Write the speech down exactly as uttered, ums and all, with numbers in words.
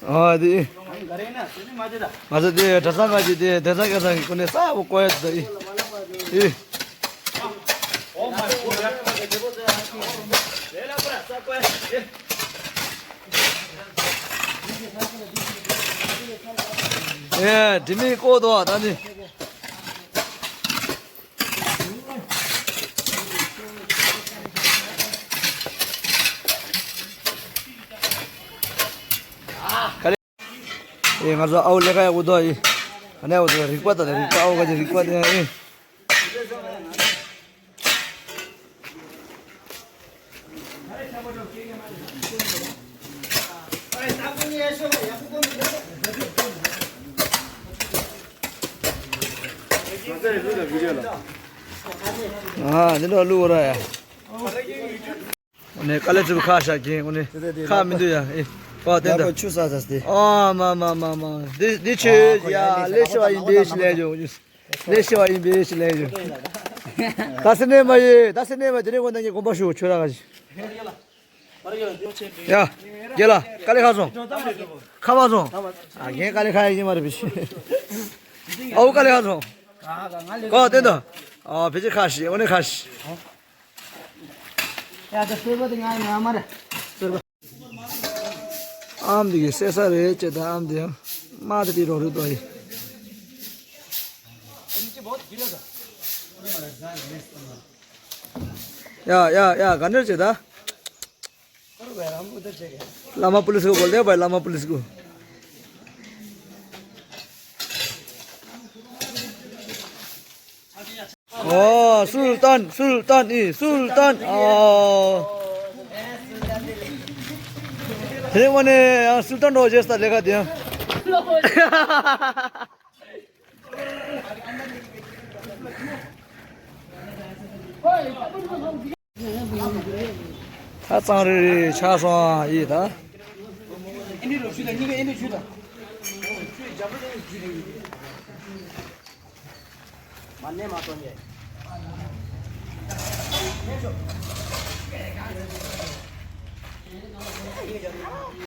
ཨ་དེ། ང་ཚོ་དེ་གྲྭ་ཚང་ཁ་ཅིག་དེ་དེ་ཚང་སྐལ་བཟང་གི་སྐུ་ནས་གསལ་པོ་བཀོད་ཡོད་དེ། ཨི། ཨེ། དྲི་མེད་བཀོད་དོ་ད་ནི། ཨེ། ང་ཚོ་ཨའུ་ལས་ཀ་ཡག་པོ་འདུག་ཨེ། ཨ་ནི་ཨའུ་དེ་རིག་པ་དང་རིག་པ་ཨའུ་ག་ཅིག་རིག་པ་དེ་ཨེ། ཨ་འདི་འདྲ་བླུག་ར་ཡ། ཨོ་ནས་དཀའ་ལས་ཚུབ་ཁ་ཤག་གིན་ཨོ་ནས་ཁ་མི་འདུག་ཡ། ཨེ། ཨོ་དེ་འདྲ། ཆུ་ས་ས་སྟེ། ཨོ་མ་མ་མ་མ། འདི་འདི་ཆུ་ཡ་ལས་ཤི་བ་ཡིན་པའི་ཤི་ལས་བྱུང་། ལས་ཤི་བ་ཡིན་པའི་ཤི་ལས་བྱུང་། ད་སེ་ནས་མ་ཡེ་ད་སེ་ནས་མ་དེ་རིང་གོ་ན་ངས་དགོངས་པ་ཞུ་ཆུ་ར་ག་ཞིག་ཡ། རྒྱལ་ལ་དཀའ་ལས་ཁག་སོང་། ཁ་མ་སོང་། ཨ་ངས་དཀའ་ལས་ཁག་ཡིན་མ་རེད་པི་ཤི། ཨའུ་དཀའ་ལས་ཁག་སོང་། ཀོ་བསྟན་དོ། ཨ་ཕི་ཅི་ཁ་ཤི་ཨོ་ནས་ཁ་ཤི། ཡ་ད་སོལ་བ་དེ་ང་ཡང་མ་རེད། སོལ་བ། ཨམ་དེ་གི་སེ་ས་རེད་ཅེ་ད་ཨམ་དེ་ཡང་མ་དེ་དེ་རོ་རུ་དོ་ཡི། ཡ་ཡ་ཡ་ག་ནེར་ཅེ་ད། བླ་མ་པུ་ལིས་ཀོ་གོལ་དེ་བའི་བླ་མ་པུ་ལིས་ཀོ། ཨོ་སུལ་ཏཱན་སུལ་ཏཱན་ཨི་སུལ་ཏཱན་ཨོ། དེ་རིང་མ་ནས་ཡང་སུལ་ཏཱན་འགྲོ་བྱེད་ས་ལས་ཀ་དེ་ཡང་། ད་གཙང་རི་རི་ཆགས་སོང་ཡིས་ད།